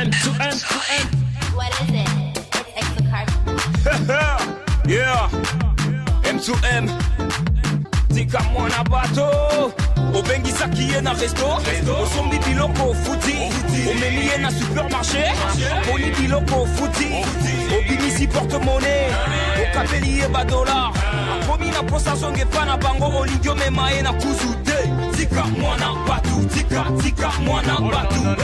M to M to M. What is it? It's exocarp. Yeah. M to M. Tika mwana bato obengisaki ye na resto osombi biloko ofuti omemi ye na supermarché aponi biloko ofuti obimisi porte-monnaie okabeli ye badolar akomi na posa azonga epa na bango olingi omema ye na kuzu te tika mwana batu tika tika mwana batu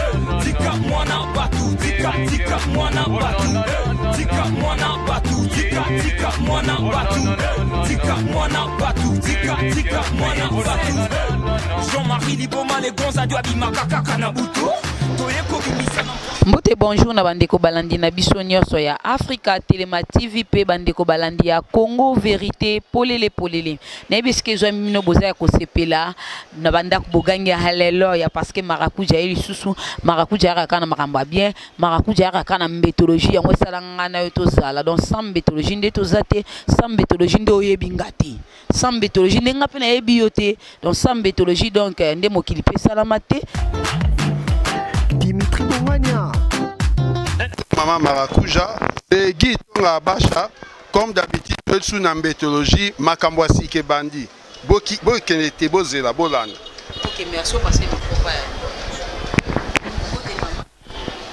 tika mwana batu tika tika mwana batu tika mwana batu tika tika mwana batu tika mwana batu tika tika mwana batu Jean-Marie Liboma le gonza dio abimaka kaka na butu toye kobimisa na Mbote bonjour na bandeko balandi na biso nyonso ya Africa Telema TV pe bandeko balandi ya Congo Verite polele polele. Nayebi esika ezwami bino boza ya kosepela na bandako bogangi ya haleluya parce que marakuja ye lisusu marakuja ayaka kaka na makambo ya bien marakuja ayaka kaka na mbetologie yango esala nga na yo tozala donc sans mbetologie nde toza te sans mbetologie nde oyebi nga te sans mbetologie nde nga mpe nayebi yo te donc sans mbetologie donc eh, nde mokili mpe esalama te. Dimitri Bongania. Maman Maracuja et Guy Tonga Abacha, comme d'habitude, toyesu na mbetologie, makambo ya sika ebandi. Bokende te, bozela, bolanda. Ok, merci, opase micro pa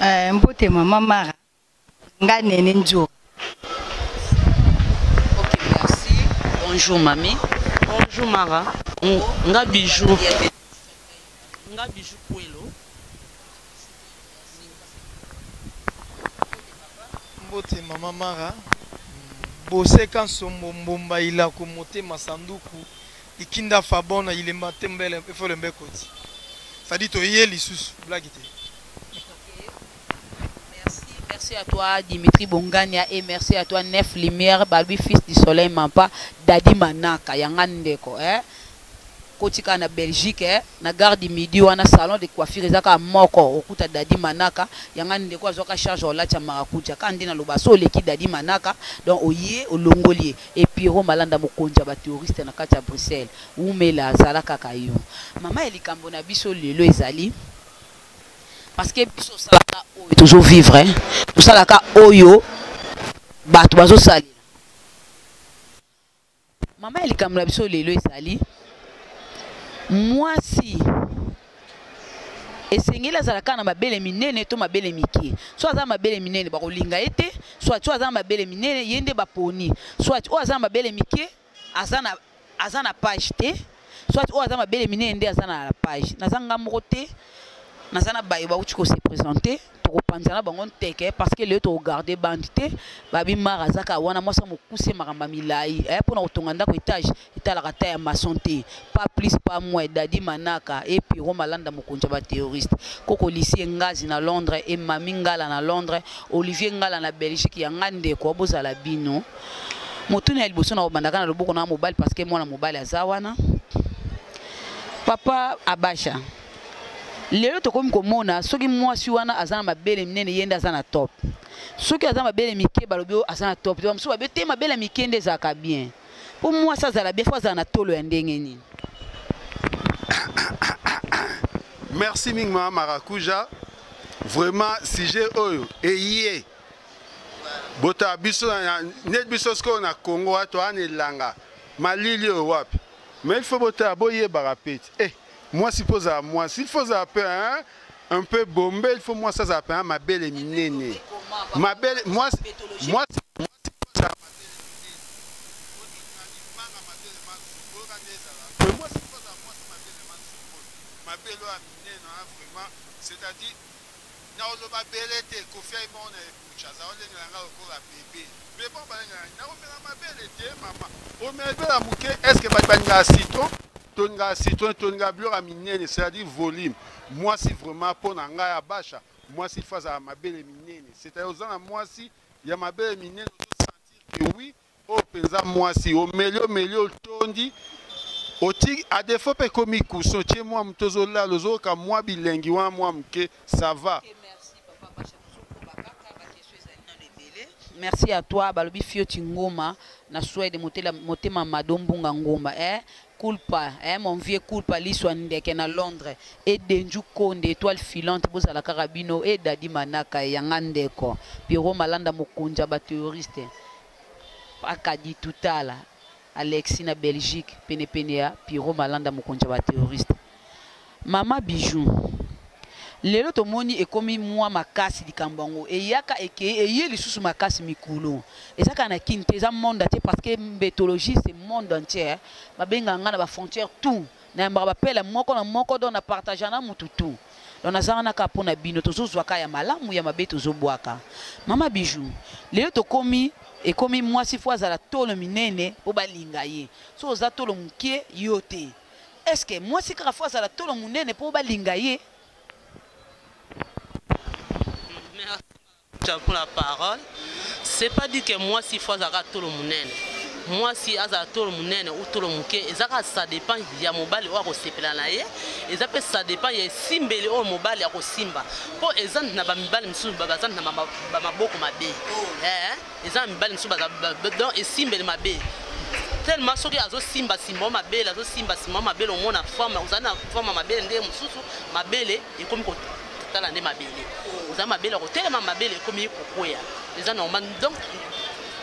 ya. Mbote mama Mara, nga Nene Nzora. Ok, merci. Bonjour mami. Bonjour Mara. Nga bijou. Nga bijou Kwelo. Mbote mama Mara. Boseka nsombo mbomba ilako motema sanduku ikinda fabona ilemba tembele efolembe koti. C'est-à-dire toye lisusu blague te. Merci à toi Dimitri Bongania et merci à toi Nef Lumière, Balbi fils du soleil Mampa, Dadi Manaka, yanga ndeko eh. Kotika na Belgique eh, na gare du midi wana salon de coiffure ezaka moko okuta Dadi Manaka, yanga ndeko azwaka charge olacha marakuja ka nde na loba so oleki Dadi Manaka donc oye olongoli et Pierrot Malanda mokonzi ya ba terroriste na kati ya Bruxelles. Umela azala kaka yo. Mama ya likambo na biso lelo ezali parce que biso osalaka oyo tozo vivre hein? Tosalaka oyo bato bazosalela. Mama ya likambo na biso lelo ezali mwasi esengeli azala kaka na mabele minene to mabele mike. So aza na mabele minene bakolinga ye te, soit so aza na mabele minene ye nde baponi, soit oyo aza na mabele mike aza na page te, soit oyo aza mabele minene nde aza na page. Naza nga moko te, naza na bayo bauti ko se présenter, tokopanza na bango nteke parce que lelo tokogarde bande te. Babi Mara azaka wana mwasi mokuse makambo ya milai mpona kotonga ndako etage etalaka ta ya maçon te, pas plus pas moins. Dadi Manaka et Pierrot Malanda mokonzi ya ba terroriste, Koko Lisie Ngazi na Londres et Mami Ngala na Londres, Olivier Ngala na Belgique, ya nga ndeko bozala bino. Motuna ya liboso na kobandaka na loboko na mobali parce que mwana mobali aza wana. Papa Abacha, lelo tokomi komona soki mwasi wana aza na mabele minene ye nde aza na top, soki aza na mabele mike balobi oyo aza na top te, bamosusu babi te mabele mike nde ezalaka bien. Po mwasi azala bien, fo azala na tolo ya ndenge nini? Merci mingi mama Maracuja, vraiment sujet oyo eye bota biso na net biso sikoyo na Congo wato wana elanga malili oyo wapi, mais il faut bota boyebaka peti mwasi mpo ozala mwasi, il faut ozala pe hein, un peu bombé, il faut mwasi azala pe mabele minene, mabele mwasi mwasi mabele oyo ya minene wana vraiment, c'est-à-dire nakoloba bele te, Kofi ayi bongo na epucha aza olengela nga lokola bebe, mais bon balengela nakomela mabele te mama, omela mpe na moke. Est-ce que bato balingaka citron? Tolingaka citron, tolingaka biloko ya minene, c'est-à-dire volume. Mwasi vraiment mpo na ngai ya Basha, mwasi il faut azala mabele minene, c'est-à-dire oza na mwasi ya mabele minene ozosentir que oui oyo mpenza mwasi, omeli omeli otondi oti à défaut mpe ekomi coussin otie mwa moto ozolala ozoyoka mwa bilengi wana mwa moke, ça va. Okay, merci papa Basha, tozokoba kaka ba question ezali nano ebele. Merci à toi balobi Fioti Ngoma na Suède, motema Mado Mbunga Ngoma. Kulpa, eh, mon vieux Kulpa Liswa Ndeke na Londres et Denju Konde étoile filante bozala kaka bino et Dadi Manaka yanga ndeko Pierrot Malanda mokonzi ya ba terroriste Akadi Tutala Alexis na Belgique pene pene ya Pierrot Malanda mokonzi ya ba terroriste. Mama Bijou lelo tomoni ekomi mwa makasi likambo yango eyaka ekei eye lisusu makasi mikolo eza kaka na kin te, eza monde entier parce que mbetologie c'est monde entier. Babengaka nga na ba frontières tout, nayambaka bapele moko na moko, donc na partage na mutu tout. Donc naza wana kaka mpo na bino, tozozwa kaka ya malamu ya mabe tozobwaka. Mama Bijou, lelo tokomi ekomi mwasi fo azala tolo minene mpo balinga ye, so oza tolo moke yo te. Est-ce que mwasi kaka fo azala tolo munene po balinga ye? Merci pour la parole. C'est pas dit que mwasi fo azalaka tolo munene. Mwasi azala tolo munene ou tolo moke, eza kaka ça dépend ya mobali oyo akosepela na ye, eza pe ça dépend ya esimbeli oyo mobali akosimba. Po eza na ba mibali misusu baza na ba maboko mabe. Eh, eza na mibali misusu baza donc esimbeli mabe. Tellement soki azosimba simba o mabele, azosimba simba o mabele, omona forme, ozali na forme ya mabele ndenge mosusu, mabele ekomi kotala nde mabele. Ozali mabele ya kotelema, mabele ekomi kokweya. Eza normal. Donc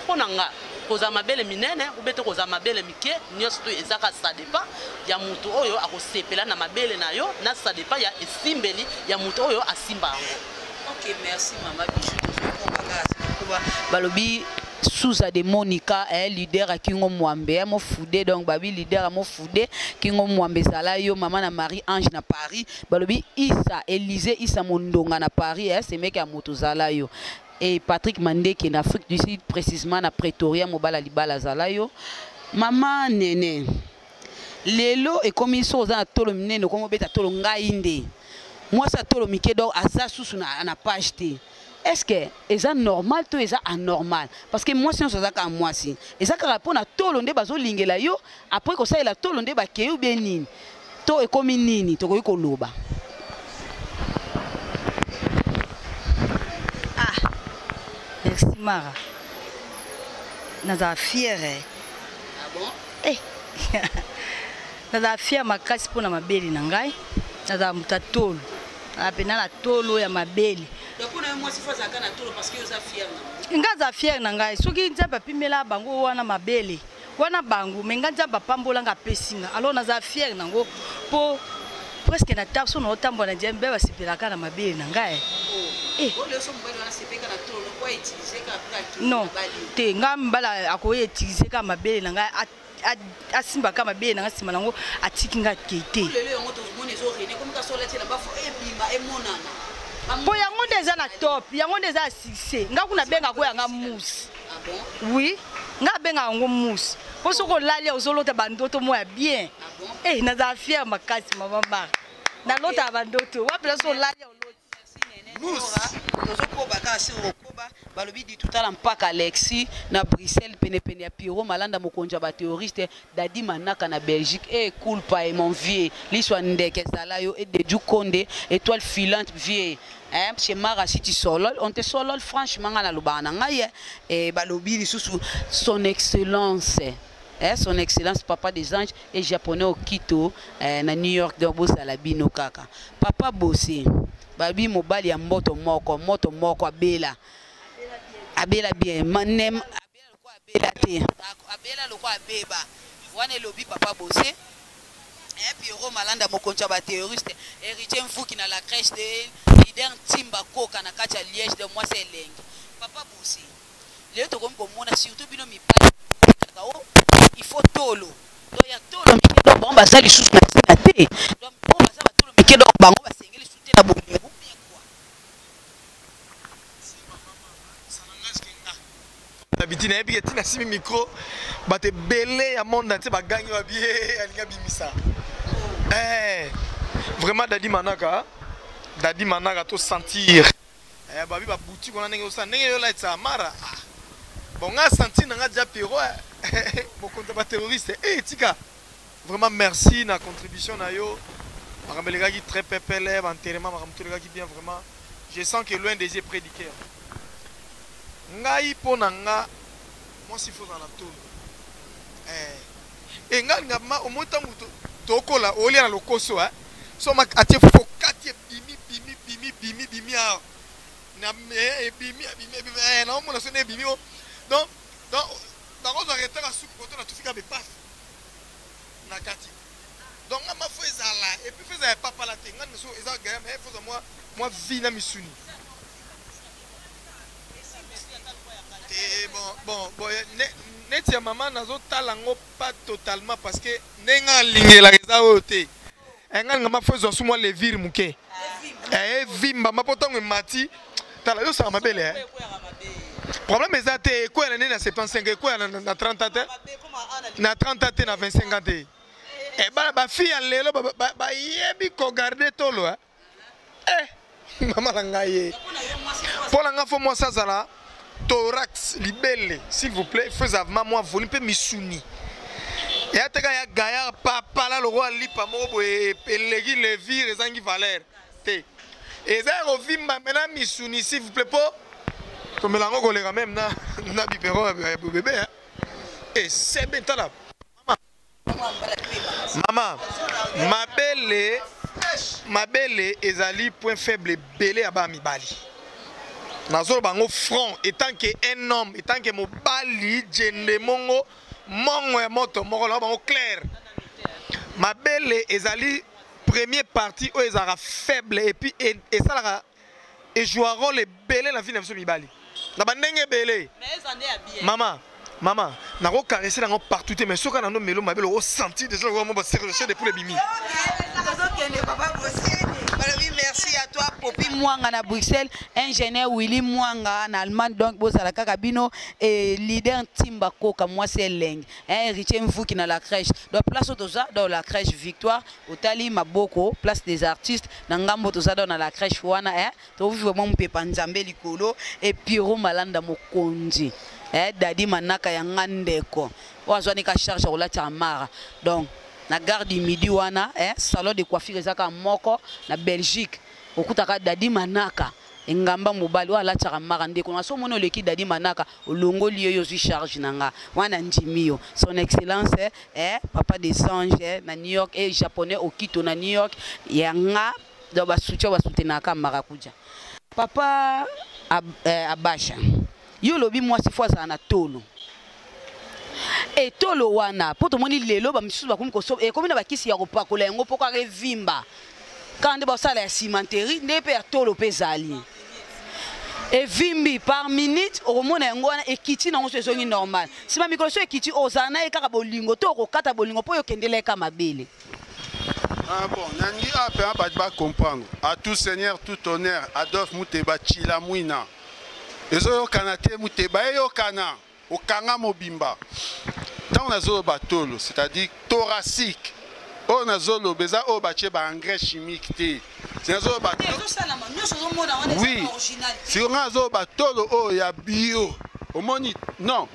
mpo na nga kozala mabele minene ou bien kozala mabele mike, nyonso to eza kaka ça dépend ya moto oyo akosepela na mabele na yo, na ça dépend ya esimbeli ya moto oyo asimba yango. Ok, merci mama Bijou. Tozokoba kaka sikoba balobi Souza de Monica, eh, leader à Kingo Mwambe, eh, mo foudé, donc babi leader à mo foudé, Kingo Mwambe zala yo, maman na Marie Ange na Paris, balobi Issa, Élysée Issa Mondonga na Paris, eh, c'est mec à moto zala yo. Et Patrick Mandeke na Afrique du Sud, précisément na Pretoria, mobala libala zala yo. Maman Nene, lelo ekomi so oza na tolo minene, okomi obeta tolo ngai nde. Mwasi ya tolo mike donc aza susu na page te. Est-ce que eza normal to eza anormal? Parce que mwasi nyonso aza kaka mwasi. Eza kaka mpo na tolo nde bazolingela yo, après kosalela tolo nde bakei ou bien nini? To ekomi nini tokoki koloba? Ah, merci Mara. Naza fière. Ah bon? Eh. Naza fière makasi mpo na mabele na ngai. Naza moto ya tolo. Naza mpenza na tolo ya mabele. Donc mpo na yo mwasi fo azalaka na tolo parce que yo oza fière na nga. Aza fière na ngai. Soki Nzambe apimela bango wana mabele wana bango, mais nga Nzambe apambola nga, apesi nga. Alors naza fière nango po presque na table so naotambola na diambe basepelaka na mabele na ngai. Eh. Non, te nga mbala akoki utiliser kaka mabele na ngai, asimba kaka mabele na ngai, nsima nango atiki nga akei te. Po yango nde eza na top, yango nde eza ya succès. Nga kuna abengaka oyo yanga mousse. Oui, nga abengaka yango mousse. Po soki olali ozolota bandoto moko ya bien. Eh, nazala fière makasi mama Mara. Nalotaka bandoto. Wapi na so olali oloti. Tozokoba kaka sur okoba balobi di tutala mpaka Alexis na Bruxelles penepene ya Pierrot Malanda mokonzi ya ba terroriste Dadi Manaka na Belgique eh culpa et mon vieux liswa ndeke zala yo et Deju Konde étoile filante vieux hein chez Mara si tu solol on te solol franchement nga na lobaka na ngai eh balobi lisusu son excellence eh, son excellence papa des anges et japonais okito eh, na New York donc bozala bino kaka papa Bossé babi mobali ya mboto moko moto moko abela abela bien manem abela lokwa abela te abela lokwa abeba wana elobi papa Bossé eh, Pierrot Malanda mokonzi ya ba terroriste héritier Mfuki na la crèche de leader Ntimba Koka na kati ya Liège de mwasi elengi papa Bossé lelo tokomi komona surtout bino mibali kaka o il faut tolo donc ya tolo mike donc bango baza lisusu na ntina te donc po baza batolo mike donc bango basengeli lisusu te na bolingo bien quoi. D'habitude nayebi ke ntina simi micro bato ebele ya monde entier bagangi babi alingi abimisa. Eh, vraiment Dadi Manaka, Dadi Manaka to sentir. Eh, babi ba boutique wana ndenge osala ndenge yo laitisa Mara. Ah. Bon nga sentir na nga déjà Pierrot, eh. Mokonzi ya ba terroriste. Eh, tika. Vraiment merci na contribution na yo. Makambo elekaki très pepele, ba enterrement makambo tout elekaki bien vraiment. Je sens que loin des yeux près du cœur. Ngai po na nga mwasi faut na tolo. Eh. E nga nga ma omoni ntango tokola olia na lokoso eh. So ma atie fufu okati ebimi bimi bimi bimi bimi awa na eh, ebimi ebimi ebimi eh, naomona so nde ebimi o donc donc nakozwa retard ya supu koto na tufika bepaf na kati. Donc nga ma fo ezala et puis fo ezala ya papala te. Nga miso eza gaya mais fo mwa mwa vie na misuni. Et bon bon bon neti ya mama nazotala yango pas totalement parce que ndenge alingelaka eza oyo te. Eh, nga linga ma fo ezwa su mwa levure moke. Eh, evimba ma po ntango emati tala yo osaka mabele eh. Problème eza te ekwea na nde na 75 ekwea na 30 ans te na 30 ans te na 25 ans te. Eh, bana bafille ya lelo bayebi kogarde tolo eh. Eh, mama na ngai ye mpo na ngai fo mwasi azala thorax libele s'il vous plaît fo ezala vraiment mwa volume mpe misuni eya teka ya gaillard papala lokola lipa moko boye eleki levure ezangi valeur te eza ya kovimba me na misuni s'il vous plaît mpo tomela yango koleka meme na, na biberon ya bebe eh. Esebe tala mama mabele mabele ezali point faible ebele ya bana mibali. Nazoloba yango front etant que un homme, etant que mobali jende mongo mongo ya moto moko na bango clair. Mabele ezali premier partie oyo ezalaka faible et puis esalaka ejoua rôle ebele na vie na biso mibali na bandenge ebele. Mama mama nako caresser nango partout te mais soki nando melo mabele osentir déjà lokola mo baserche de poule ebimi. Tozokende papa Bossé balobi merci à toi Popi Mwanga na Bruxelles, ingénieur Willy Mwanga na Allemagne. Donc bozala kaka bino et leader Ntimba Koka mwasi elenge hein, héritier Mvuki na la crèche. Donc place oyo toza dans la crèche Victoire otali maboko place des artistes na ngambo toza dans na la crèche wana hein, tovi vraiment mpepa nzambe likolo et Pierrot Malanda mokonzi eh, Dadi Manaka ya nga ndeko oyo azwani ka charge ya kolatisa mara. Donc na gare du midi wana eh, salon de coiffure ezaka moko na Belgique okutaka Dadi Manaka engamba mobali oyo alatisaka mara ndeko na so omoni oleki Dadi Manaka olongoli yo yo ozwi charge na nga wana ndimi yo son excellence eh, papa des anges eh, na New York eh, japonais okito na New York ya nga. Donc basoutien basoutenaka marakuja papa Abasha yo lobi mwasi fo azala na tolo e tolo wana po tomoni lelo bamisusu bakomi kosoba ekomi na bakisi ya kopakola yango mpo kaka evimba kaka nde basala ya cimenterie nde mpe ya tolo mpe ezali evimbi par minute okomona yango wana ekiti nango so ezongi normal nsima mikolo so ekiti ozala na ye kaka bolingo to okokata bolingo mpo oyo okendela ye ka mabele. Ah bon, nangi ape ba ba comprendre. À tout seigneur, tout honneur, Adolphe Muteba Chila Mwina. Ezoyokana te Muteba eyokana okanga mobimba. Tant nazoloba tolo, c'est-à-dire thoracique. Oyo nazoloba eza oyo batie ba engrais chimique te. Nazoloba oui. Siko nga nazoloba tolo oyo ya bio. Omoni non.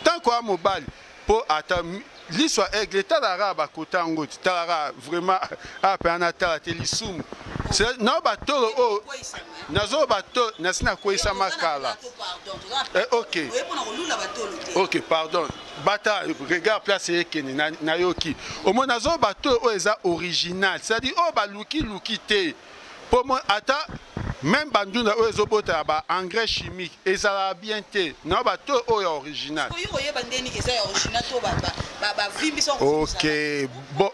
Tant ko mobali po ata liso ya aigle etalaka bakota yango te, talaka vraiment ape wana tala te lisumu. Na batolo oyo nazoloba to nasi nakweyisa makala. Eh, ok ok pardon bata regarde place ekende nayoki omoni nazoloba to oyo eza original, c'est-à-dire oyo balukiluki te po ata même bandunda oyo ezobota ba engrais chimique ezalaka bien te na bato oyo ya original. Ok bon,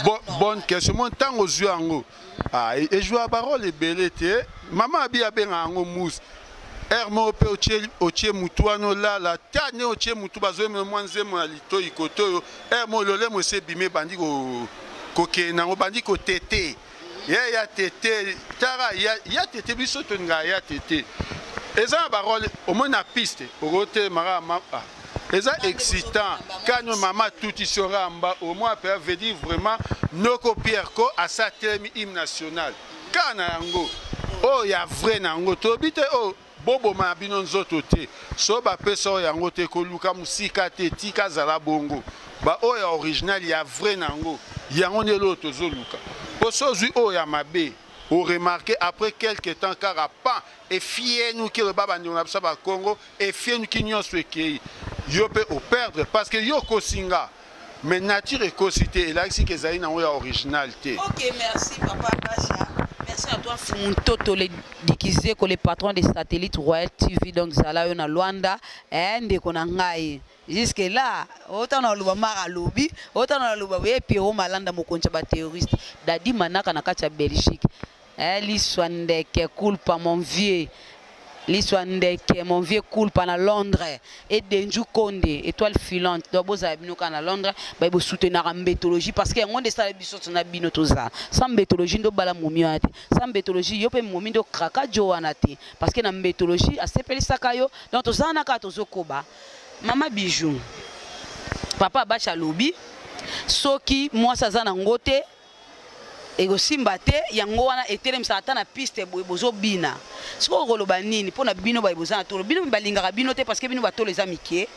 bon, bonne question. Mo ntango ozwi yango ejoua barole ebele te. Mama abi abenga yango mousse heure moko mpe otie mutu wana olala ta ne otie mutu bazoyemela mwa nzembo na litoi kote oyo heure moko lolemo esi ebimi ebandi kokende nango bandi kotete ye ya tete tara ya tete biso tolingaka ya tete eza na barole omoni na piste okotelemaka ma eza excitant kanyo mama tuti sora mba omoi mpe veut dire vraiment noko Pierre ko asa telemi hymne national kaka na yango oyo ya vrai na yango toyebi te oyo boboma na bino nzoto te so bapesa oyo yango te koluka mosika te tika zala bongo ba oyo ya original ya vrai na yango yango nde eloko tozoluka po so ozwi oyo ya mabe oremarke après quelque temps kaka pan efienuki eloba bandeko na biso ya bakongo efienuki nyonso ekei yo mpe operdre parce que yo okosinga. Mais nature ekosi te, elakisi ke ezali nango ya original te. Ok, merci papa Basha. Merci à toi Fumuntoto le Dikizeko, le patron de Satellite Royal TV, donc zala yo na Luanda, eh ndeko na ngai. Jusque là, autant na loba mara lobi, autant na loba we Pierrot Malanda mokonzi ba terroriste, Dadi Manaka na kati ya Belgique. Eh liswa ndeke culpa mon vieux. Liswa ndeke mon vieux culpa na Londres et Denju Konde étoile filante donc bozala bino kaka na Londres ba bo soutenaka mbetologie parce que yango nde esala biso na bino toza sans mbetologie ndo bala momi wana te sans mbetologie yo pe momi ndo kraka jo wana te parce que na mbetologie asepelisaka yo donc toza na kaka tozokoba. Mama Bijou, papa Abacha alobi soki mwasi aza na ngo te ekosimba te, yango wana etelemisaka ata na piste boye bozobina. Sikoyo okoloba nini mpo na bino baye boza na tolo? Bino balingaka bino te parce que bino batolo eza mike,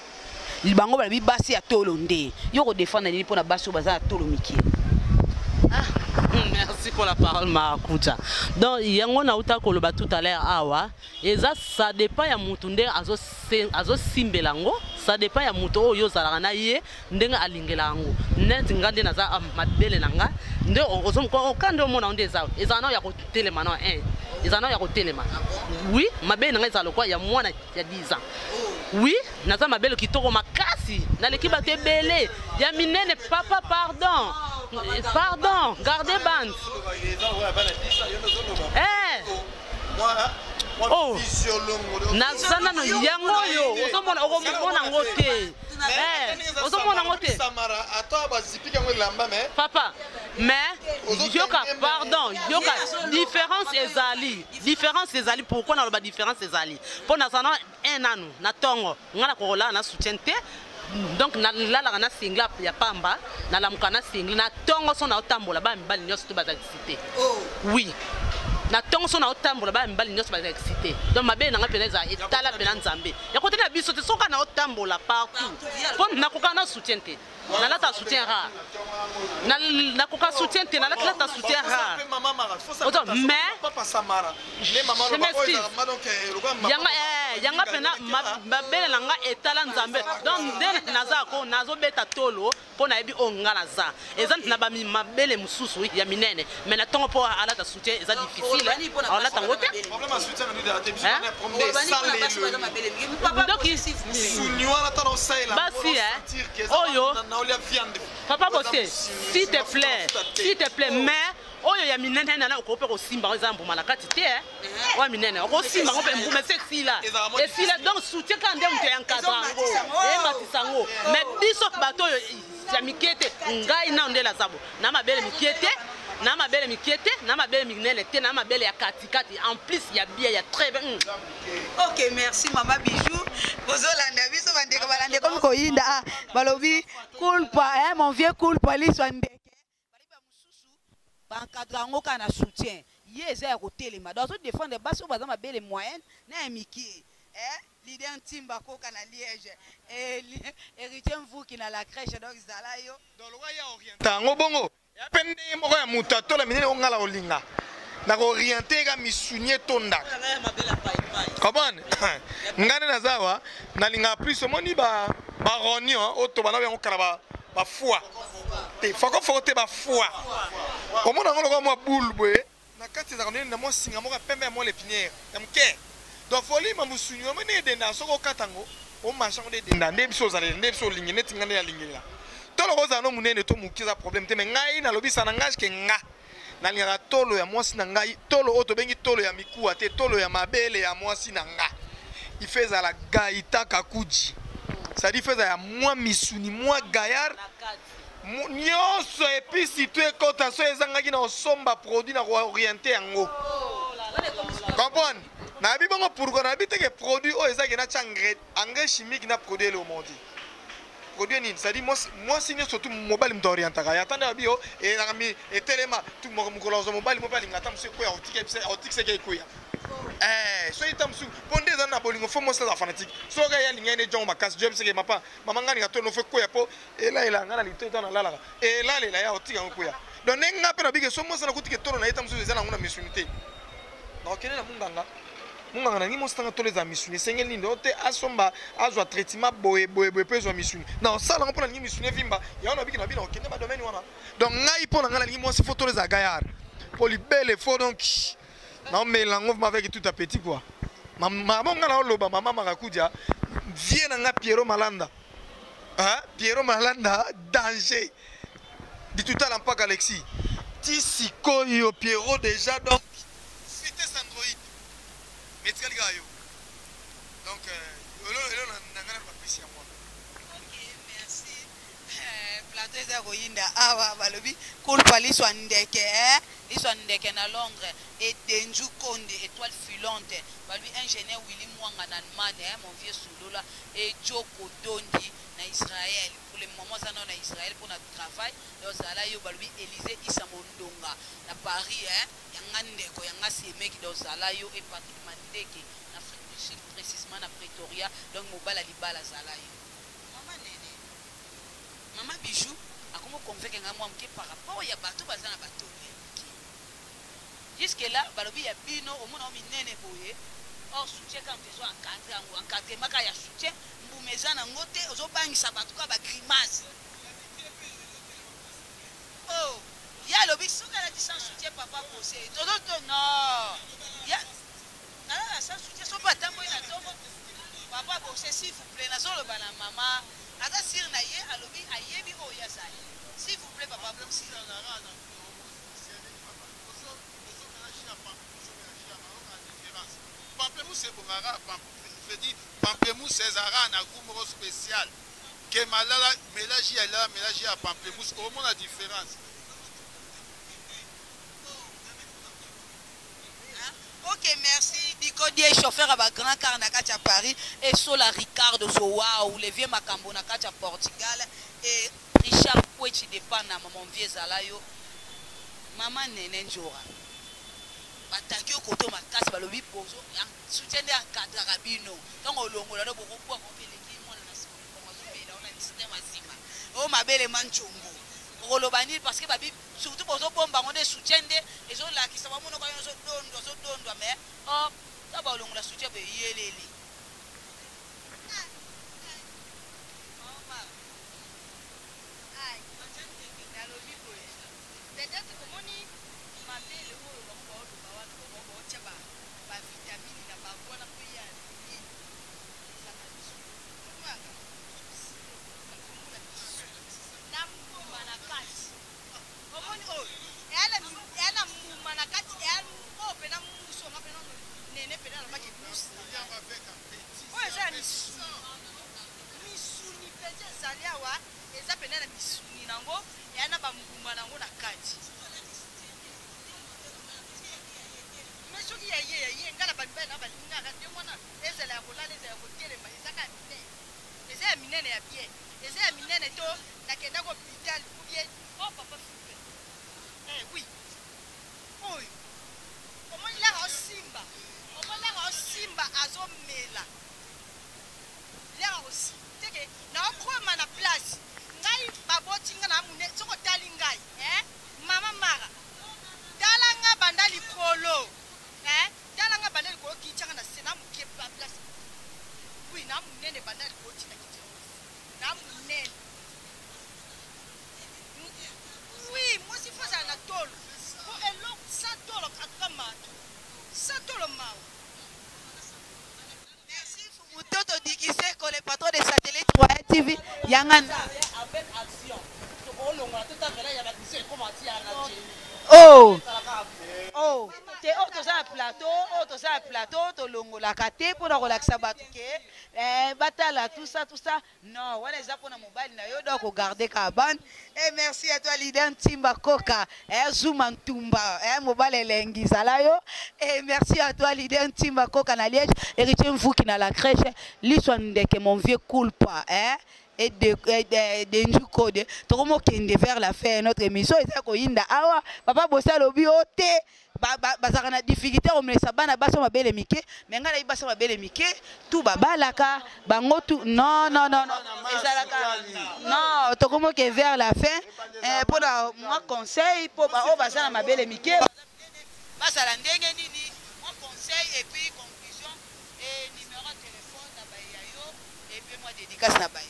bango balobi basi ya tolo nde. Yo kodefendre nini mpo na basi oyo baza na tolo mike? Ah, merci pour la parole Maracuja. Donc yango nauta koloba tout à l'heure awa eza ça dépend ya mutu nde azosimbela yango, ça dépend ya mutu oyo ozalaka na ye ndenge alingela yango. Neti nga nde naza mabele na nga nde oka nde omona nde eza ezala nao ya kotelema nao hein, ezala nao ya kotelema. Oui, mabele na nga ezala lokola ya mwana ya 10 ans. Oui, naza mabele kitoko makasi, naleki bato ebele ya minene. Papa pardon, pardon, garde bande. Eh oh, naza nano yango oyo ozomona, okomona yango te. Eh, ozomona yango te papa. Mais yoka, pardon, yoka, différence ezali, différence ezali. Pourquoi naloba différence ezali? Mpo naza na un nanu na ntongo nga nakokolala na soutien te, donc nalalaka na singla ya pamba, nalamuka na singla na ntongo so naotambola bana mibali nyonso to baza excité. Oui, na ntongo so naotambola bana mibali nyonso baza excité. Donc mabele na ngai mpena eza etala mpena Nzambe ya kote na biso te. Soka naotambola partout mpo nakoka na soutien te, nalata soutien rare, nakoka soutien te, nalata soutien rare. Mais je m'excuse, yanga yanga mpena mabele na nga etala Nzambe. Donc nde naza ko nazobeta tolo mpo nayebi oyo nga naza eza na bamabele mosusu ya minene, mais na ntongo mpo alata soutien eza difficile, alata yango te. Donc basi oyo papa Bosse, s'il te plaît, s'il te plaît, mais oyo ya minene nana okoki mpe kosimba yango, eza mbuma na kati te, oyo minene okosimba yango mpe mbuma esi esila esila. Donc soutien kaka nde moto ya encadre yango, ematisa yango. Mais biso bato oyo ya mike te, ngai nano nde naza bo na mabele mike te, na mabele mike te, na mabele minene te, na mabele ya katikati, en plus ya bien ya très bien. Ok, merci mama Bijou. Bozolanda biso bandeko, balande komi koyinda. Ah, balobi culpa, eh, mon vieux culpa liswa ndeke. Baencadre yango kaka na soutien, ye eza ya kotelema. Donc azodefendre basi oyo baza mabele moyenne na ya mike. Eh, leader Ntimba koka na Liège, eh, héritier Mvuki na la crèche, donc zala yo. Yango bongo mpe ndenge moko ya moto atola minene oyo ngala kolinga na kooriente ka misuni etondaka, comprendre ngai nde naza awa nalingaka plus omoni barognon oyo tobanda yango kala bafoi te, fokofoko te, bafoi omona yango lokola mwa boule boye na kati ezalaka nini na mwa singa moko ya pembe ya mwa lepinière ya moke. Donc folima mosuni omoni edenda, soki okata yango omarche yango nde edenda, nde biso ozalela, nde biso olingi neti ngai nde nalingelela tolo kozala no monene to moke eza problème te. Mais ngai nalobisa na ngai ke nga nalingaka tolo ya mwasi na ngai, tolo oyo tobengi tolo ya mikuwa te, tolo ya mabele ya mwasi na nga ife ezala gaita kakuji, c'est-à-dire ife ezala ya mwa misuni mwa gaillard nyonso episi to ekota so ezangaki na osomba produit na kooriente yango, comprendre nayebi bongo pourquoi nayebi teke produit oyo ezaki natya engrais chimique na produit eleomonti produit nini, c'est-à-dire mwasi nyonso tu mobali moto aorientaka ya tanda yabi yo ezalaka mi etelema tu mokolo azwa mobali mo mpe alinga ata mosu ekweya otikiseke ekweya soki ta mosusu mpo nde eza na bolingo fo mwasi aza fanatique soki ye alinga ye nde jongo makasi jo yebiseke mapa mama ngai alinga tono fo ekweya mpo elalela ngai na lito ntango nalalaka elalela ya otika yango ekweya. Donc ndenge ngai mpe nabike so mwasi nakutika tolo na ye ta mosusu eza nango na misuni te, nakokende na munganga. Monganga, nalingi mwasi nanga tolo ezala misuni, esengeli nini? O te, asomba, azwa traitement boye boye boye mpo ezwa misuni. Na osala yango mpo nalingi misuni evimba. Yango nabiki na bino okende badomaine wana. Donc ngai, mpo na ngai, nalingi mwasi fo tolo ezala gaillard mpo libele fo. Donc naomela yango avec tout appétit quoi. Mama, ngai naoloba mama Marakudia, vie na nga Piero Malanda, hein? Piero Malanda danger ditutala mpaka Alexis ti sikoyo. Piero déjà, donc vitesse android, mais etikali kaka yo. Donc elo na ngai na bapesi yango wana. Ok, merci. Plateau eza koyinda awa. Balobi kulpa liswa ndeke, eh? Liswa ndeke na Londres, edenju konde étoile filante. Balobi ingénieur Willy Mwanga na Allemagne, eh? Mon vieux Solola ejoko dondi na Israël. Pour le moment aza nano na Israël mpona travail. Donc ozala yo. Balobi Élysée Isa Mondonga na Paris, eh? Yanga ndeko yanga semeki. Donc ozala yo. E Patrick Mandeke na Afrique du Sud, précisément na Pretoria. Donc mobala libala, azala yo. Mama Nene, mama Bijou akomi convaincre ngai mwa moke par rapport ya bato baza na batolo ya mike jusque là. Balobi ya bino omona o minene boye, or soutien kaka moto ezo encadre yango, encadrement kaka ya soutien, mbuma eza nango te. Ozobangisa bato kaka bagrimace. Oh, ye alobi soki alati sans soutien, papa pose tozo to non, ya alala sans soutien. Soki atamboli na ntongo, papa bose, s'il vous plaît. Nazoloba na mama, aza sire na ye, alobi ayebi oyo azali. S'il vous plaît, papa bose. Pamplemousse ebongaka, Fredi. Pamplemousse ezalaka na goût moko spécial ke malala. Mélange ya lala, mélange ya pamplemousse, omona différence. Ok, merci Dicodie, chauffeur ya bagrand car na kati ya Paris. Esola Ricardo Zowau, le vieux makambo na kati ya Portugal, et Richard Kwechi de Panama, mon vieux, ezala yo. Mama Nene Njora, bataki yo koto makasi. Balobi bozo soutien nde encadraka bino. Ntango olongola no, bokobwaka opeleki mwana na nsima, mokongo azobela ona système ya nsima oyo mabele ma nzongo. Okoloba nini? Parce que babi surtout bozobomba yango nde soutien nde ezolakisa bamonoko yo ozodondwa, ozodondwa, mais or ta balongola soutien boye eyeleli. Nalobi boye, peut-être omoni mabele oyo bango baoloba wana, bango baotia bavitamine na bango wana mpo ya nini. Ezaka biso omaka komona biso na mbuma na kati. Omoni oyo eya na mbuma na kati, eya oyo mpena musu anga mpena nene mpena alobaki musu oyo eza ya misuni. Misuni mpenza ezali awa, eza mpena na misuni nango, eya na bambuma nango na kati. Me soki ya ye, ya ye, ngai na bamibali na balingaka ndenge wana, ezala ya kolala, ezala ya kotelema, eza kaka minene, eza ya minene, ya bien, eza ya minene. To nakendaki hôpital ou bien oh papa Philippe, eh oui, oyo omoni laka osimba, omoni laka osimba, azomela laka osimba teke naokoma na place. Ngai baboti nga na mune. Soki otali ngai, eh? Mama Mara, tala nga banda likolo, eh? Tala nga banda likolo, kitianga na se na moke place. Oui, na monene banda likolo tina kitianga na monene. Oui, mwasi fo azala na tolo po eloko sans tolo atuka mato, sans tolo mawa. Merci Fumutoto Dikiseko, le patron de Satellite Royal TV yanga. Avec action tokolongola totavela ya babiso ekoma tia na Oh oh te, oyo toza na plateau, oyo toza na plateau, tolongolaka te mpona kolakisa bato ke batala tout ça, tout ça. Non, wana eza mpona mobali na yo, donc ogarde kaka bande. Et merci à toi, leader Ntimba Koka, Zuma Ntumba, mobali elengi, zala yo. Et merci à toi, leader Ntimba Koka na Liège, héritier Mvuki na la crèche, liswa ndeke, mon vieux Kulpa, eh et de Njukode. Tokomokende vers la fin notre émission, eza koyinda awa. Papa Bosa alobi o te, bazalaka na difficulté komelesa bana basi mabele mike. Me ngai nayebi basi mabele mike tu babalaka bango tu. Non, non, non, non, ezalaka non. Tokomoke vers la fin mpona mwa conseil mpo baoyo baza na mabele mike bazala ndenge nini, mwa conseil et puis conclusion. Mwa dédicace na baye.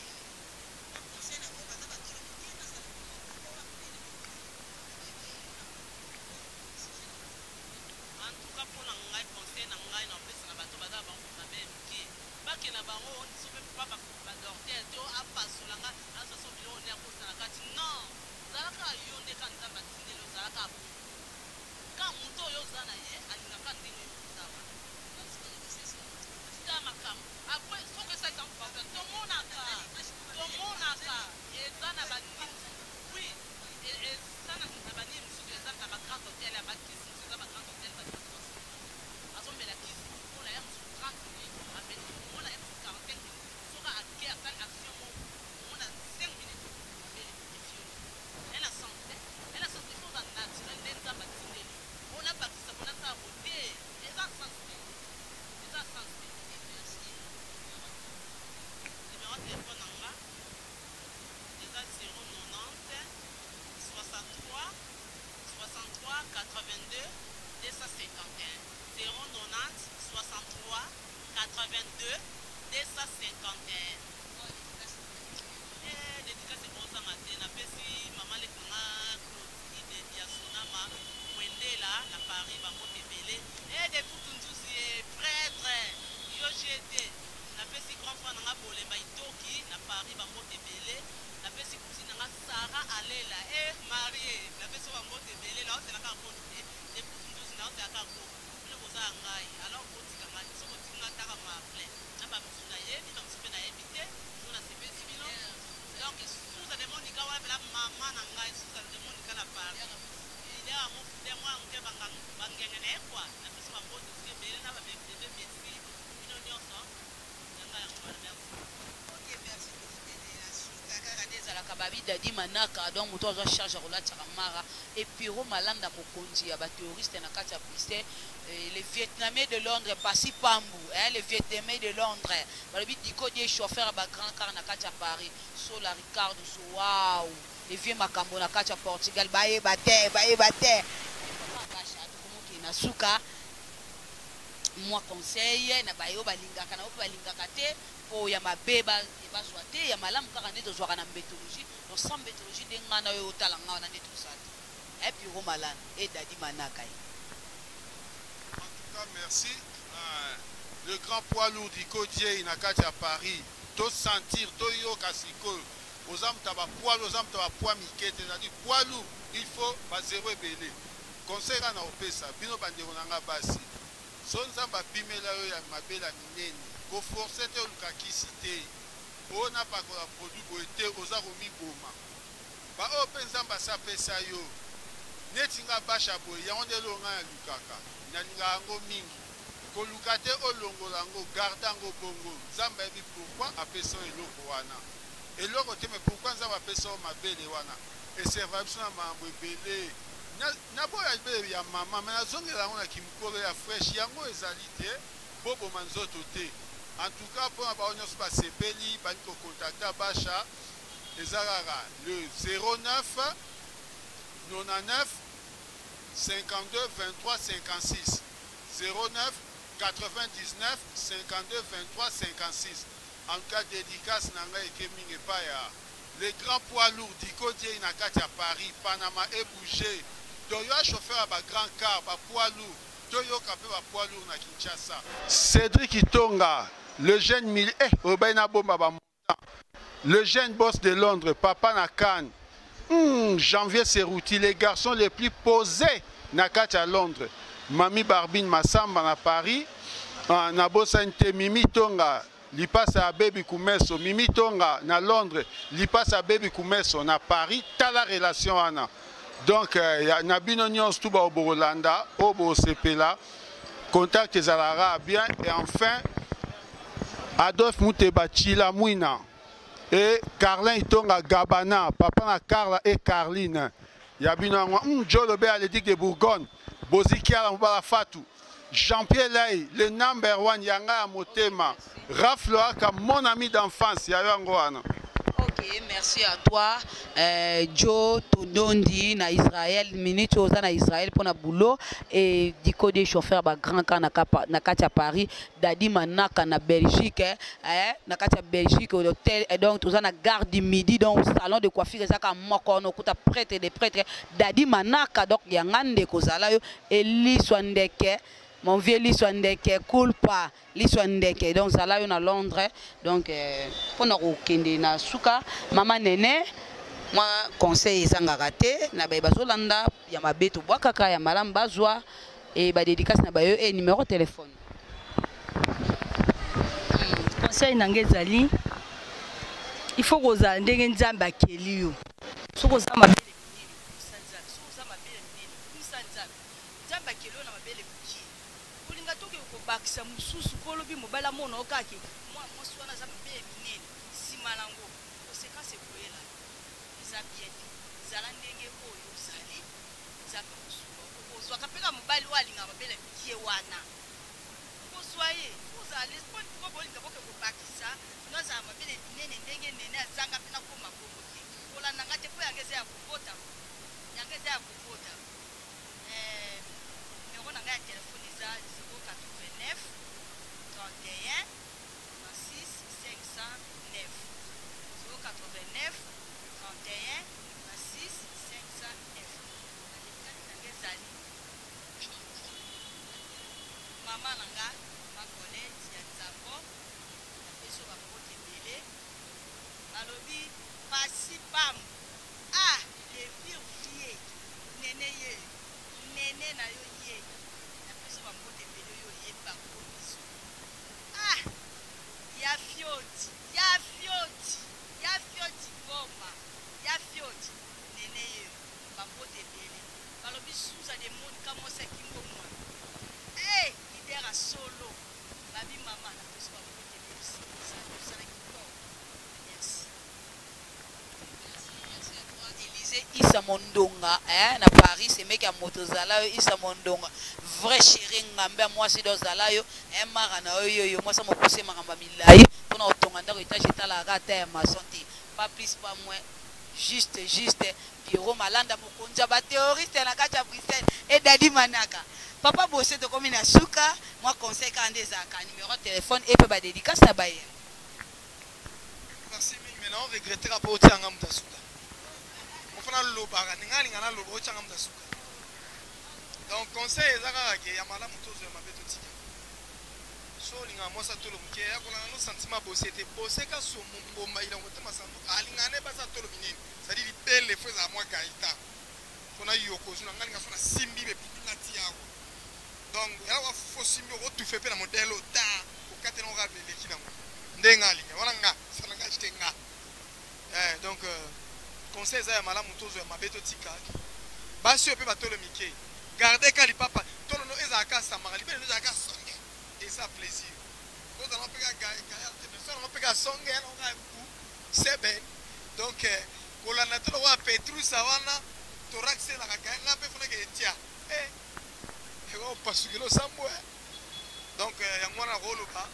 En tout cas mpo na ngai conseil na ngai na opesa na bato baza bango mabe mike bakenda bango so mpe papa badocteur te apasola nga azwa so biloko nde akosa na kati non zalaka yo nde ka nzambe atindeli ozalaka bongo ka moto oyo oza na ye alingaka ndenge oza wana tika makambo après soki esalisa mpasa tomonaka tomonaka eza na banini oui eza na banini mosusu eza na bagrand hotel ya bakisi mosusu eza bagrand hotel bato azomela kisi mpona ya mosusu 30 minutes ameli omona ya mosusu 45 minutes soki ake asali action moko omona 5 minutes ameli efioli ena sens te ena sens te faut oza naturel nde nzambe atindeli mpona bakisa mpona asala bote eza sens te eza sens te. Numéro ya téléphone na nga eza 090 63 63 82 251 090 63 82 251. Eh, dédicace ekozanga te napesi mama leki na nga Clotilde Diasonama Mwendela na Paris bambote ebele e de putu nzuzi e prêtre yo jete napesi grand frère na nga Bolemba Itoki na Paris bambote ebele napesi cousine na nga Sarah Alela e marie napesi yo bambote ebele naozelaka koti te de putu nzuzi naozelaka ko bino boza ya ngai alors botika ngai te soki otiki ngai taka ma plein na bamosusu nayebi bamosusu mpe nayebi te so nasepesi bino donc Suza de Monica wana mpela mama na ngai Suza de Monica na Paris ile yango de mwana moke bangenge na ye kua napesi bambote soki ebele na babebe messi bino nyonso ya ngai yango wana merci. Ok, merci. Kaka nde ezalaka babi dadi manaka donc moto azwa charge ya kolatisaka mara et Pierrot Malanda mokonzi ya baterroriste na kati ya Bruxelles, le vietnamien de Londres Pasi Pambu hein, le vietnamien de Londres balobi Diko die chauffeur ya ba grand car na kati ya Paris Sola Ricardo so wow le vieux makambo na kati ya Portugal bayeba te bayeba te papa Basha tokomoke na suka mwa conseil na bayo balingaka na oyo mpe balingaka te mpo ya mabe bazwa te ya malamu kaka nde tozwaka na mbetologie donc sans mbetologie nde ngai na oyo otala ngai wana nde tosala te e Pierrot Malanda e Dadi Manaka ye. En tout cas, merci. Le grand poids lourd Diko Diei na kati ya Paris. To sentir, to yoka sikoyo. Oza moto ya ba poids lourd, oza moto ya ba poids mike te. C'est-à-dire poids lourd, il faut ba zéro ebele. Conseil nga na opesa bino bandeko na nga basi. So Nzambe apimela yo ya mabela minene, ko forcer te oluka kisi te. O napakola produit boye te, oza komiboma. Ba oyo pe Nzambe asi apesa yo. Neti nga Basha boye, yango nde eloko nga nalukaka. Nalingaka yango mingi. Koluka te olongola yango, garder yango bongo. Nzambe ayebi pourquoi apesa yo eloko wana. Eloko te mais pourquoi Nzambe apesa yo mabele wana? E servaka biso na makambo ebele. Na, naboya libele ya mama mais nazongela yango na kimukolo ya fresh. Yango ezali te, boboma nzoto te. En tout cas, pona bango nyonso basepeli, balingi ko contacter Basha, eza kaka le 09 99 52 23 56 09 99 52 23 56. En tout cas, dédicace na ngai eke mingi epai ya le grand poids lourd Diko Diei na kati ya Paris, Panama e bouger. Donc yo chauffeur ya ba grand car, ba poids lourd, toyoka mpe ba poids lourd na Kinshasa. Cédric Itonga, le jeune mili, eh, obai na bomba ba montant. Le jeune boss de Londres, papa na Cannes. Janvier Serouti, les garçons les plus posés na kati ya Londres. Mami Barbine Massamba na Paris. Na bosani te Mimi Tonga, lipasa ya Baby Kumeso. Mimi Tonga na Londres, lipasa ya Baby Kumeso na Paris. Tala relation wana. Donc, na bino nyonso tu ba obolanda, obo sepela. Contact ezalaka bien. Et enfin, Adolphe Muteba Chila Mwina et Carlin Itonga Gabana, papa na Carla et Carline. Ya bino yango, Jolo Be Alédic de Bourgogne, Bozi Kiala Mobala Fatou, Jean-Pierre Lay, le number one, Yanga ya Motema, Raph Loaka, mon ami d'enfance, ya yango wana. Ok, Ok, merci à toi Joe Todondi na Israël, minute oza na Israël pour na boulot et Diko des chauffeurs ba grand camp na kapa na kati ya Paris, Dadi Manaka na Belgique eh, eh na kati ya Belgique hôtel et donc toza na gare du midi donc salon de coiffure ezaka moko no kuta prêtre des prêtres Dadi Manaka donc yanga ndeko zala yo Eliswa ndeke mon vieux Liswa ndeke culpa Liswa ndeke donc zala yo na Londres donc pona kokende na suka mama nene mwa conseil ezangaka te na baye bazolanda ya mabe tobwakaka ya malamu bazwa e ba dédicace na bayo e numéro téléphone. Conseil na ngai ezali il faut kozala ndenge Nzambe akeli yo. Soki oza mabele minene, kumisa Nzambe. Soki oza mabele minene, kumisa Nzambe. Nzambe akeli yo na mabele mokie. Kolinga te okende kobakisa mosusu mpo olobi mobali amona yo kaka ke mwana mwasi wana aza mabele minene. Nsima na yango, conséquence ekoyela yo. Eza bien te. Zala ndenge oyo ozali, Nzambe akosunga yo. Okozwaka mpe kaka mobali oyo alingaka mabele mikie wana. Okozwa ye. Faut ozala à l'aise. Mpo pourquoi bolinga boke kobakisa nazala mabele minene ndenge Nene azanga mpe nakoma bongo te. Kolanda nga te mpo yanga eza ya kobotama. Yanga eza ya kobotama. Eh, numero na ngai ya telefone eza 089 31 36 509. 089 31 36 509. Badedikasi na ngai ezali mama na nga ma Colette ya Nzambo, napesi yo bambote ebele. Balobi pasi pambu ah le pire vie nene yeyo nene na yo ye napesi yo bambote ebele yo oyebi ba gros bisous ah ya fioti ya fioti ya fioti goma ya fioti nene yeyo bambote ebele balobi suza de monica mwasi ya kingo mwana eh leader ya solo babi mama napesi bambote ebele osala kitoko merci. Élysée Issa Mondonga hein, na Paris semeki ya moto zala yo Issa Mondonga vrai chéri ngambe ya mwasi do zala yo hein, mara na yo yo mwasi mokuse makambo ya milai mpona kotonga ndako etage etalaka ata ya maçon te pas plus pas moins juste juste Pierrot Malanda mokonzi ya ba terroriste na kati ya Bruxelles et Dadi Manaka papa Bosse tokomi na suka mwa conseil kaka nde ezalaka numéro ya téléphone et pe ba dédicace na baye. Merci mingi mais nao regretter ka po otia nga moto ya suka. Mofana lobaka ninga alinga na loba otia nga moto ya suka. Donc conseil eza kaka ke ya malamu tozwa ya mabe totika. So olinga mwasi atolo moke ya kolanda no sentiment bose te bose ka somo mbomba ilongo te masandu alinga ne basi atolo minene c'est-à-dire libele fo ezala mwa gaita mpona yokozuna nga linga so na simbi bepindi nga ti awa donc ya wa fo simbi okotufe mpe na modele ota okatela ngo kaka eleki nango nde nga alinga wana nga sala nga acheter nga eh, donc conseil eza ya malamu tozwa ya mabe totika basi oyo mpe batolo mike garde ka lipapa tolo no ezalaka samaka libele no ezalaka songe eza plaisir ozala mpe ka gaya te mais sala mpe ka songe ya ka ku seben donc kolanda tolo wa Petrusa wana torax elaka gaya nga mpe fonaka etia eh ekopasukela osambo eh. Donc yango wana nakoloba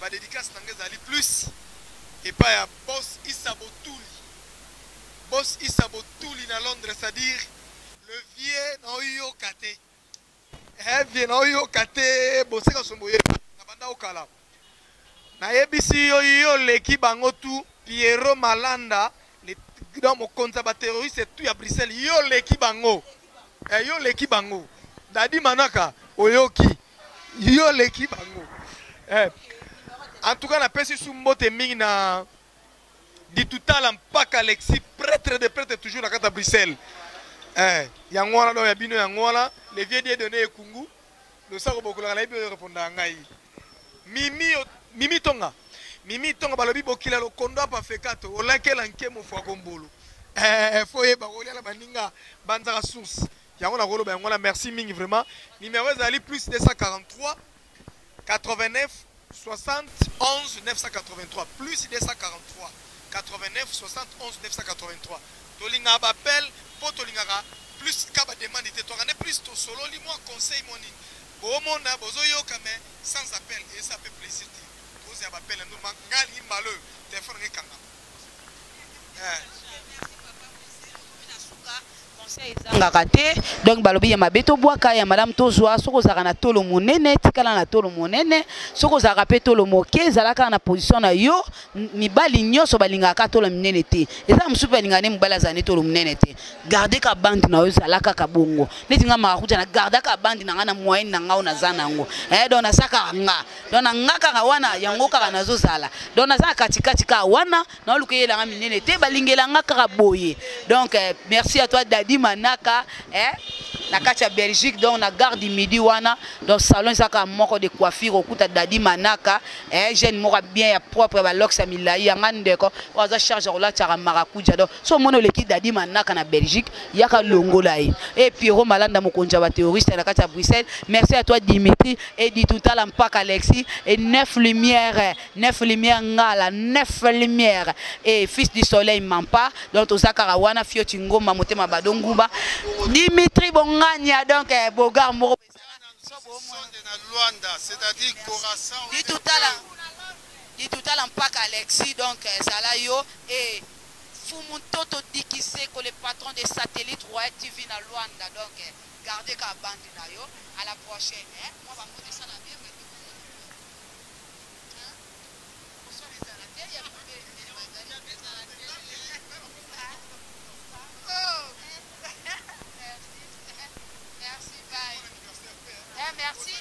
ba dédicace na nga ezali plus epai ya boss Issa Botuli, boss Issa Botuli na Londres, c'est-à-dire le vieux na oyoka te eh vieux na oyoka te boseka sombo ye na banda okala nayebisi yo yo leki bango tu Pierrot Malanda le donc mokonzi ya ba terroriste tout ya Bruxelles yo leki bango eh, yo leki bango Dadi Manaka oyoki yo leki bango eh. En tout cas napesi su mbote mingi na ditutala mpaka Alexis prêtre de prêtre toujours na kati ya Bruxelles eh, yango wana donc ya bino yango wana le vieux Dieudonné Ekungu losako bokolaka nayebi oyo repondaka ngai Mimi, Mimi Tonga Mimi Tonga balobi bokila lokondo apa fekato olakela nkemo fwa kombolo eh, fo yeba kolia na baninga banzaka source yango nakoloba yango wana merci mingi vraiment numéro ezali plus 243 89 71 983 plus 243 89 71 983 tolingaka baappel mpo tolingaka plus ka bademande te toka nde plus tosololi mwa conseil mwa nini bomona bozoyoka mais sans appel eza mpe plaisir te tozela baappel na ngai alingi mbala oyo telefone ngai ekangama. Ezangaka te. Donc balobi ya mabe tobwaka, ya malamu tozwa. Soki ozalaka na tolo monene, tikala na tolo monene. Soki ozalaka mpe tolo moke, ezala kaka na position na yo. Mibali nyonso balingaka tolo minene te. Eza mosusu mpe balingaka nde mobali azala nde tolo monene te. Garde ka bande na yo, ezala kaka bongo. Neti nga marakuja, na gardaka bande na nga na moyenne na nga oyo naza nango. Donc naza kaka nga, donc na nga kaka wana, yango kaka nazozala. Donc naza na katikati kaka wana, naoluka eyelanga minene te, balingelanga kaka boye. Donc merci à toi, Dadi Manaka, na kati ya Belgique, donc na gare du Midi wana. Donc salon eza kaka moko de coiffure, okuta Dadi Manaka, jeune moko bien ya propre, balocks ya milai yanga, ndeko oyo aza charge ya kolatiaka marakuja. Donc so omoni oleki Dadi Manaka na Belgique, yaka longola ye. E Pierrot Malanda, mokonzi ya baterroriste na kati ya Bruxelles, merci à toi. Dimitri et Ditutala Mpaka Alexis et neuf lumière, neuf lumière ngala, neuf lumière et fils du soleil mampa. Donc toza kaka wana, Fioti Ngoma, motema badonguba, Dimitri Bongania, donc bogar moko. Sonde na Luanda, c'est-à-dire Corazon. Ditutala Mpaka Alexis, donc ezala yo. Et Fumu Ntoto Dikiseko, le patron de Satellite Royal TV na Luanda. Donc gardez ka bande na yo. À la prochaine, hein? Moi bango esala bien, mais hein? Bonsoir, ezala te ya mabe. Oh. Merci, merci, bye. Eh, merci.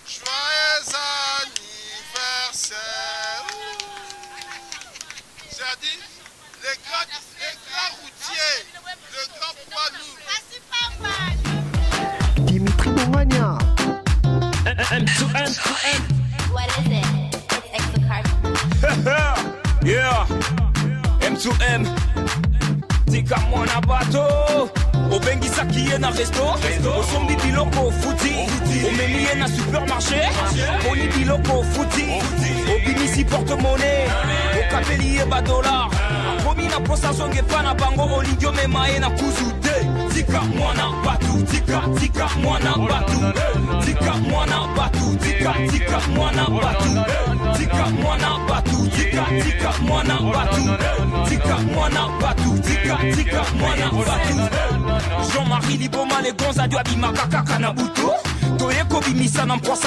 Joyeux anniversaire. J'ai dit, les grands routiers, le grand poids lourd. Dimitri Bongania. M to M to M. What is it? It's Exocard. Yeah. M to M. Tika mwana bato, obengisaki ye na resto, osombi biloko, ofuti, omemi ye na supermarché, poni biloko, ofuti, obimisi porte-monnaie, okabeli ye badollar, akomi na posa azonga epa na bango, olingi omema ye na kuzu te. Tika mwana batu, tika, tika mwana batu, tika mwana batu, tika, tika mwana batu, tika mwana batu, tika, tika mwana batu, tika mwana batu, tika, tika mwana batu. Jean-Marie Liboma, le gonza dio abimaka kaka na butu, toye kobimisa na mposa.